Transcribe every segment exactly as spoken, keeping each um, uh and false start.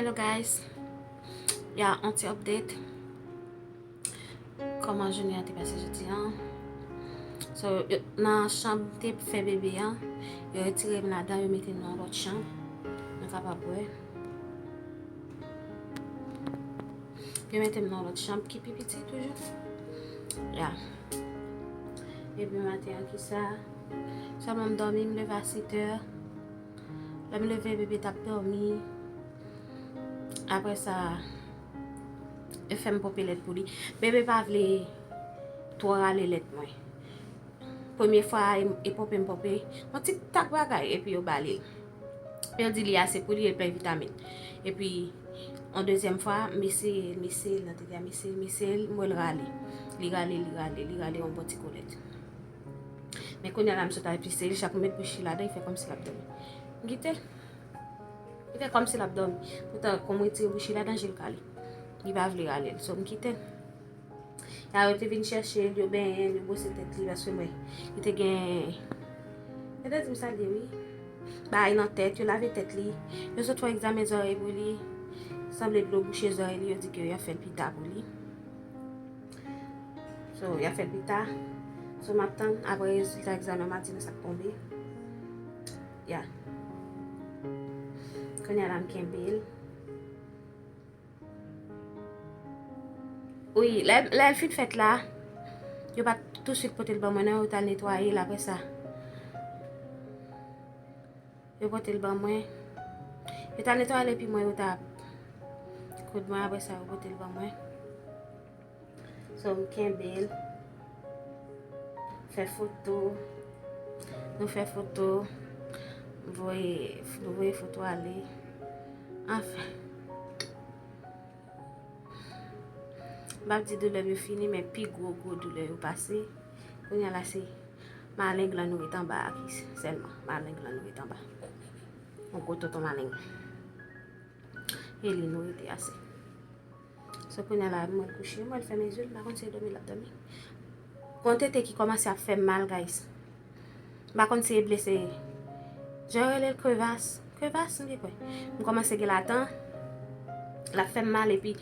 Hello guys. Ya, yon ti update. Kòman jounen an te pase jodi an? So, yo, nan chanm te fè bebe an, yo retire m ladan, yo mete m nan yon lòt chanm. Nou kapab wè. Yo mete m nan yon lòt chanm ki pi piti toujou. Ya. Epi maten an ki sa? Sèlman m dòmi, m leve a sèt è. Lè m leve, bebe t ap dòmi. Apre sa, yo fè m ponpe lèt pou li. Bebe pa vle twò rale lèt mwen. Premye fwa, e, e ponpe m ponpe, yon ti tak bagay, epi yo ba li l. Yo di li ase pou li, e plen vitamin. Epi, yon dezyèm fwa, m eseye l, m eseye l nan tete a, m eseye l, m eseye l, m wè l rale. Li rale, li rale, li rale yon bon ti kolèt. Men kounye a la, m sot al pise l, chak m met bouch li ladan, li fè kòmsi l ap dòmi. M kite l. Li fè kòmsi l ap dòmi. Poutan, kon m retire bouch li ladan, je l kale. Li pa vle rale l. So, m kite l. Ya, yo te vin chèche l, yo benyen l, yo bwose tèt li, paske mwen, li te gen, yo te di m sa l ye, wi. Bagay nan tèt, yo lave tèt li. Yo sot fè egzamen zòrèy pou li. Sanble dlo bouche zòrèy li, yo di ke y ap fè l pita pou li. So, y ap fè l pita. So, m ap tann apre rezilta egzamen maten an sa k tonbe. Ya. Kounye a la, m kenbe l. Wi, lè, lè l fin fèt la, yo pa t touswit pote l ban mwen, non, yo t al netwaye l apre sa. Yo pote l ban mwen. Yo t al netwaye l epi mwen, yo t ap koud mwen, apre sa, yo pote l ban mwen. So, m kenbe l. Fè foto. Nou fè foto. Voye, nou voye foto ale. Anfen. M p ap di doulè m yo fini, men pi gwo, gwo doulè yo pase. Kounye a la, se maleng lan nou ret anba a ki sèlman. Maleng lan nou ret anba. Yon gwo tonton maleng. E li nou rete ase. So, kounye a la, mwen kouche, mwen fèmen zye l, m pa konn si e dòmi l ap dòmi. Gon tete ki kòmanse ap fè m mal, guys. M pa konn si e blese. Jan yo rele l krevas. Krevas, m te kwè. M kòmanse gen latan. L ap fè m mal, epi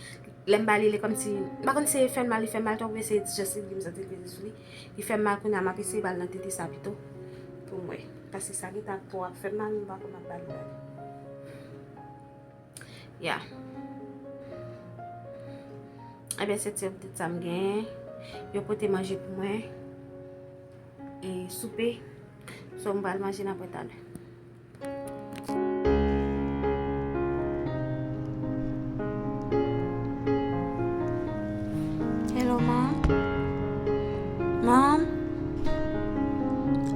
lè m ba li, li kòmsi, m pa konn si e fè l mal, li fè m mal twòp, oubyen se jès li, m santi l peze sou li. Li fè m mal, kounye a, m ap eseye ba l nan tete sa pito. Pou m wè. Paske sa gentan ap twò ap fè m mal, m pa konn m ap ba li, ba li. Ya. Ebyen, se ti update sa m genyen. Yo pote manje pou mwen. E soupe. So, m pral manje, n ap wè talè. Hello, Mom. Mom?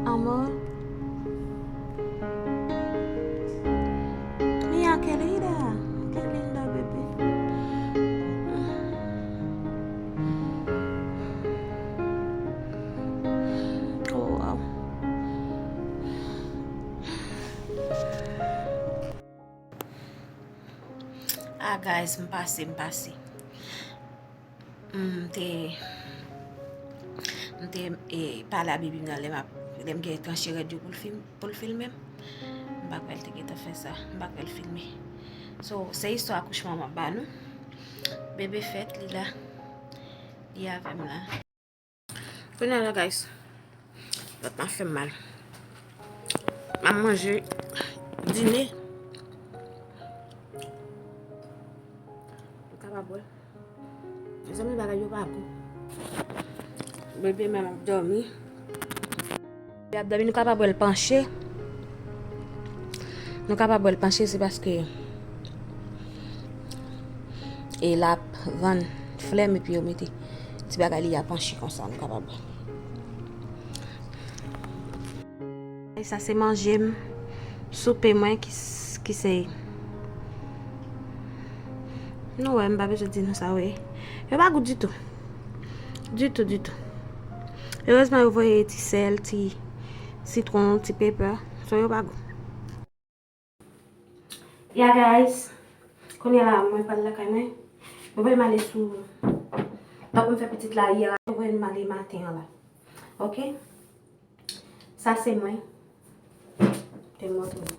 Amor? Mia, querida. Qué linda bebé. Oh, wow. Ah, guys, m pase, m pase. M te, m te, e, pale a bebe m nan lè m ap, lè m gen tranche rèd yo pou l fim-, pou l filme m. M pa kwè l te gentan fè sa. M pa kwè l filme. So, se istwa akouchman m ap ba nou. Bebe fèt, li la. Li avè m la. Kounye a la, guys, vant mwen ap fè m mal. M ap manje dine. M kapab wè. Mezanmi, bagay yo pa gou. Bebe menm ap dòmi. Bebe ap dòmi, nou kapab wè l panche. Nou kapab wè l panche, se paske e l ap rann flèm epi yo mete ti bagay li a panche konsa, nou kapab wè. Sa se manje m, soupe mwen ki, s- ki se. Nou wè, m pa bezwen di nou sa, wi. Yo pa gou ditou. Ditou, ditou. Erezman, yo voye ti sèl, ti sitwon, ti pepè. So, yo pa gou. Ya, guys, kounye a la, mwen pral lakay mwen. Mwen pral ale sou, tankou m fè pitit la yè, mwen pral ale maten an la. Oke? Sa se mwen. Te montre nou.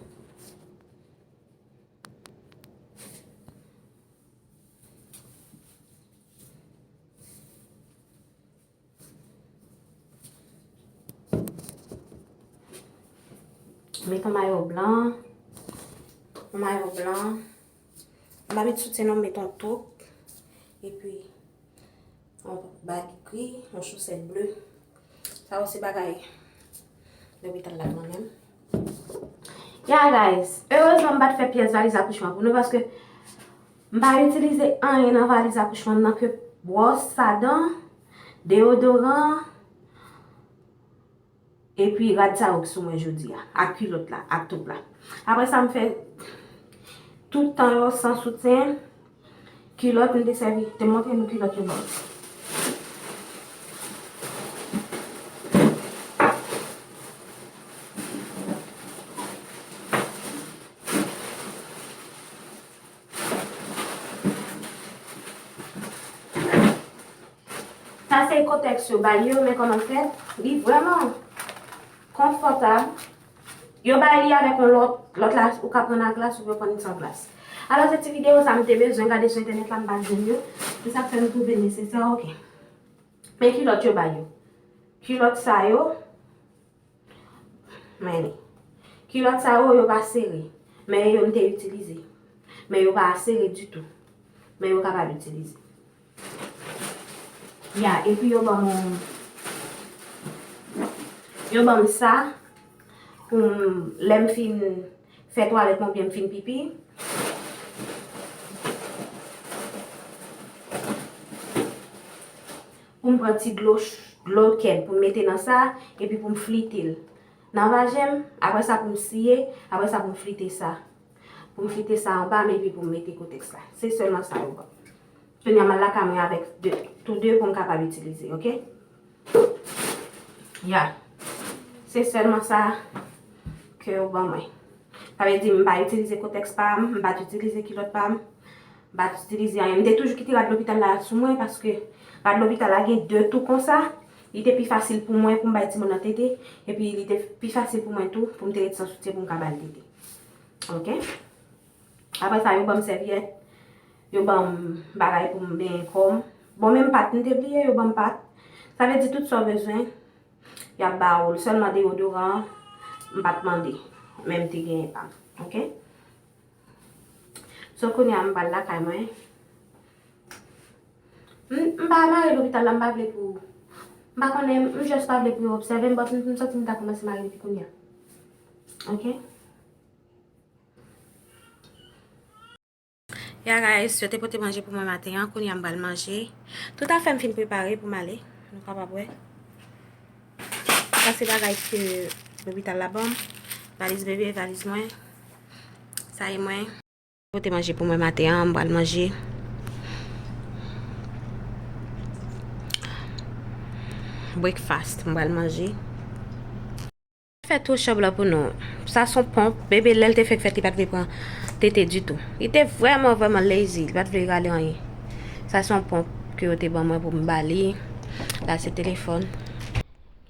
Met yon mayo blan. Yon mayo blan. M pa met soutyen non, m met yon touk. Epi, yon bag gri, yon chosèt ble. Sa yo se bagay lopital la ban mwen. Yeah, guys. Erezman, m pa t fè pyès valiz akouchman pou nou paske m pa itilize anyen nan valiz akouchman m nan ke bwòs a dan, deyodoran, epi rad sa yo ki sou mwen jodi a, ak kilòt la, ak top la. Apre sa, m fè tout tan yo san soutyen. Kilòt, m te sèvi, te montre nou kilòt yo ban m. Sa se kotèks yo ba l yo, men kòman l fèt, li vrèman konfòtab. Yo bay li avèk yon lòt, lòt la, ou ka pran ak glas, ou pran san glas. Alò, se ti videyo sa m te bezwen gade sou entènèt la, m pa t jwenn yo. Se sa k fè m twouve l nesesè, oke. Men kilòt yo bay yo. Kilòt sa yo, men li. Kilòt sa yo, yo pa sere. Men yo m te itilize. Men yo pa sere ditou. Men yo kapab itilize. Ya, epi yo ban m, yo ban m sa pou m, lè m fin fè twalèt mwen oubyen m fin pipi, pou m pran ti dlo, dlo kèd pou m mete nan sa, epi pou m flite l nan vajen m, apre sa pou m siye, apre sa pou m flite sa. Pou m flite sa anba m epi pou m mete kotèks la. Se sèlman sa yo ban m. Kounye a m al lakay mwen avèk de, tou de pou m kapab itilize, oke? Ya. Se sèlman sa ke yo ban mwen. Sa vle di m pa itilize kotèks pa m, m pa t itilize kilòt pa m, m pa t itilize anyen. M te toujou kite rad lopital la sou mwen paske rad lopital la gen de tou konsa. Li te pi fasil pou mwen pou m bay timoun nan tete, epi li te pi fasil pou mwen tou pou m te ret san soutyen pou m ka ba l tete. Oke? Apre sa, yo ban m sèvyèt, yo ban m bagay pou m benyen kò m. Bon, menm pat, m te bliye, yo ban m pat. Sa vle di tout sa w bezwen, y ap ba ou l. Sèlman deyodoran, m pa t mande, men m te genyen pa m. Oke? So, kounye a, m pral lakay mwen. M, m pa mare lopital la, m pa vle pou, m pa konnen, m just pa vle pou yo obsève m, but m, m santi m ta kòmanse mare depi kounye a. Oke? Ya guys, yo te pote manje pou mwen maten an, kounye a m pral manje. Tout afè m fin prepare pou m ale, nou kapab wè. Sa se bagay ke lopital la ban m. Valiz bebe, valiz mwen. Sa e mwen. Pote manje pou mwen maten an, m pral manje. Breakfast, m pral manje. Fè tou chanm lan pou nou. Sa se yon ponp. Bebe, lè l te fèk fèt, li pa t vle pran tete ditou. Li te vrèman, vrèman lazy. Li pa t vle rale anyen. Sa se yon ponp ke yo te ban mwen pou m ba li. La se telefòn.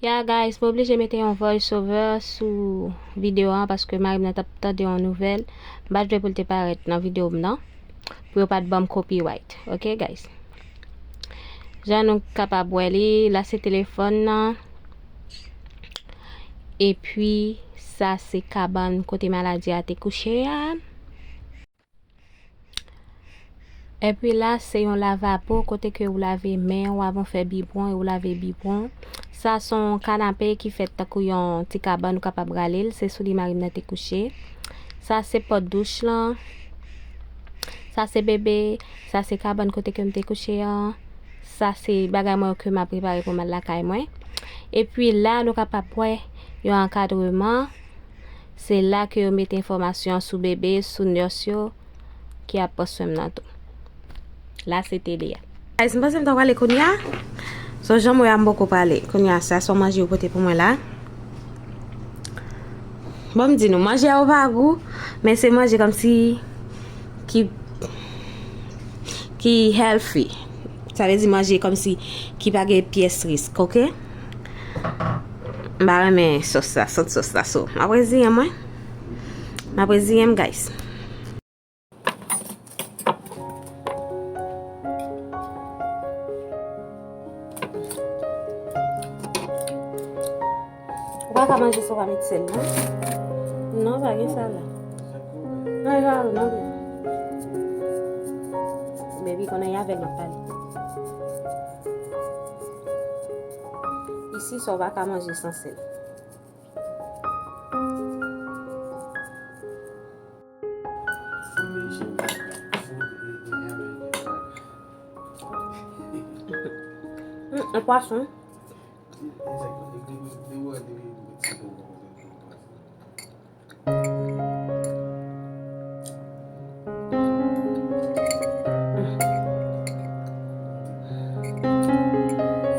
Ya, guys, m oblije mete yon voice over sou videyo an paske mari m nan t ap tande yon nouvèl. M pa t vle pou l te parèt nan videyo m nan. Pou yo pa t ban m copyright. Oke, guys? Jan nou kapab wè li, la se telefòn nan. Epi, sa se kabann kote maladi a te kouche a. Epi la, se yon lavabo kote ke ou lave men w avan w fè bibwon e ou lave bibwon. Sa se yon kanape ki fèt tankou yon ti kabann ou kapab rale l. Se sou li mari m nan te kouche. Sa se pòt douch lan. Sa se bebe. Sa se kabann kote ke m te kouche an. Sa se bagay mwen yo ke m ap prepare pou m al lakay mwen. Epi la, nou kapab wè yon ankadreman. Se la ke yo mete enfòmasyon sou bebe, sou nurse yo ki ap pran swen m nan tou. La se tele a. Guys, m panse m ta prale kounye a. So, jan m wè a, m poko prale. Kounye a, sa se yon manje yo pote pou mwen la. Bon, m di nou, manje a yo pa gou, men se manje kòmsi ki, ki healthy. Sa vle di manje kòmsi ki pa gen pyès risk, oke? M pa renmen sòs la, sant sòs la, so. M ap reziyen mwen. M ap reziyen m, guys. Ou pa ka manje san w pa met sèl, non? Non, pa gen sa la. Non, e pa ou non, baby. Baby, konnen y avè l m ap pale. Isi, sa w pa ka manje san sèl. Mm, yon pwason.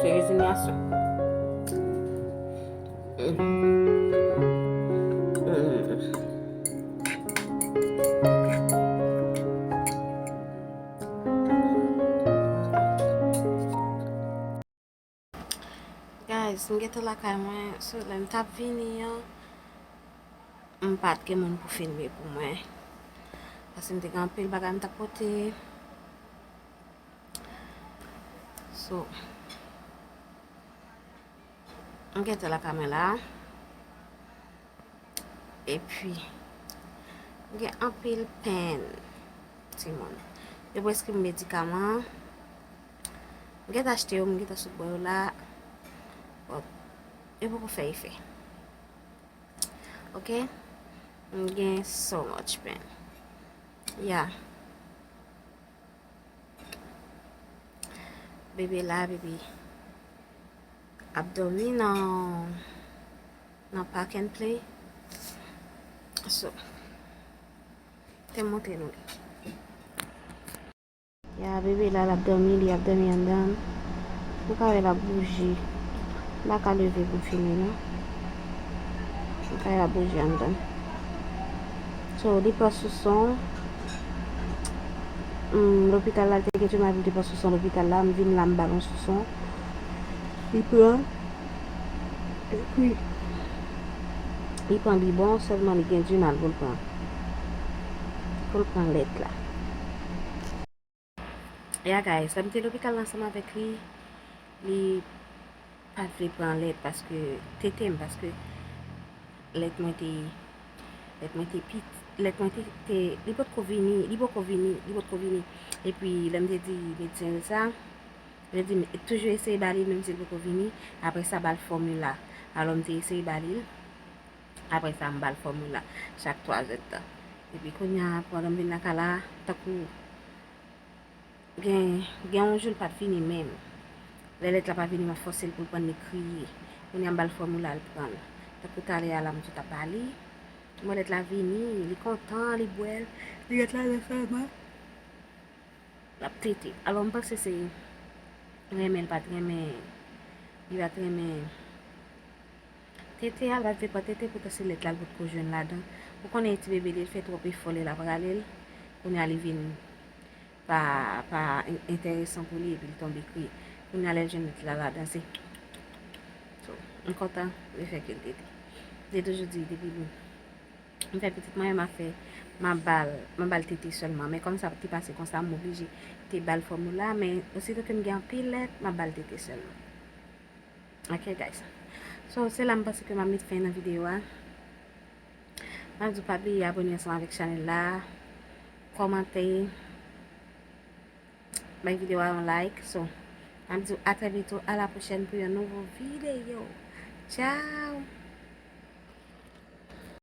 Se rezinyasyon. Guys, m gentan lakay mwen, so lè m t ap vini an, m pa t gen moun pou filme pou mwen. Paske m te gen anpil bagay m t ap pote. So, m gentan lakay mwen la. Epi, m gen anpil pen, timoun. Yo prèske medikaman. M gentan achte yo, m gentan sot bò yo la. But, yo poko fè efè. Ok? M gen so much pen. Yeah. Bebe la, bebe ap dòmi nan, nan park and play. So, te montre nou li. Ya, bebe la, l ap dòmi, li ap dòmi anndan. Ou ka wè l ap bouje. M pa ka leve pou m filme, non. Ou ka wè l ap bouje anndan. So, li pran souson. Hmm, lopital la, li te gen di mal pou l te pran souson lopital la. M vin la, m ba l yon souson. Li pran. Epi, li pran bibwon, sèlman li gen di mal pou l pran. Pou l pran lèt la. Ya, guys, lè m te lopital la ansanm avèk li, li pa t vle pran lèt paske tete m, paske lèt mwen te, lèt mwen te pit, lèt mwen te, te, li potko vini, li poko vini, li potko vini. Epi, lè m te di medsen sa, li di, "Toujou eseye ba li, menm si li poko vini, apre sa, ba l fòmila." Alò, m te eseye ba li l. Apre sa, m ba l fòmila chak twa zèdtan. Epi, kounye a, pandan m vin lakay la, tankou Gen, gen yon jou l pa t vini menm. Lè lèt la pa vini, m ap fòse l pou l pran, li kriye. Kounye a m ba l fòmila, l pran l. Tankou talè a la, m sot ap ba li. M wè lèt la vini, li kontan, li bwè l, li ret la nan sèlman. L ap tete. Alò, m panse se renmen l pa t renmen, li pa t renmen tete a, l pa t vle pran tete, poutan se lèt la l potko jwenn ladan. Ou konnen ti bebe li, l fè twòp efò lè l ap rale l. Kounye a li vin pa, pa en-, enteresan pou li, epi l tonbe kriye. Kounye a lè l jwenn lèt la ladan, se, so, m kontan lefètke l tete. M te toujou di depi m, m fè pitit mwen, m ap fè, m ap ba l, m ap ba l tete sèlman. Men kòm sa te pase konsa, m oblije te ba l fòmila, men osito ke m gen anpil lèt, m ap ba l tete sèlman. Ok, guys. So, se la m panse ke m ap met fen nan videyo a. M ap di w pa bliye abòne ansanm avèk chanèl la, kòmante, bay videyo a yon like. So, m ap di w a trè byento, a la pwochèn pou yon nouvo videyo. Tchao!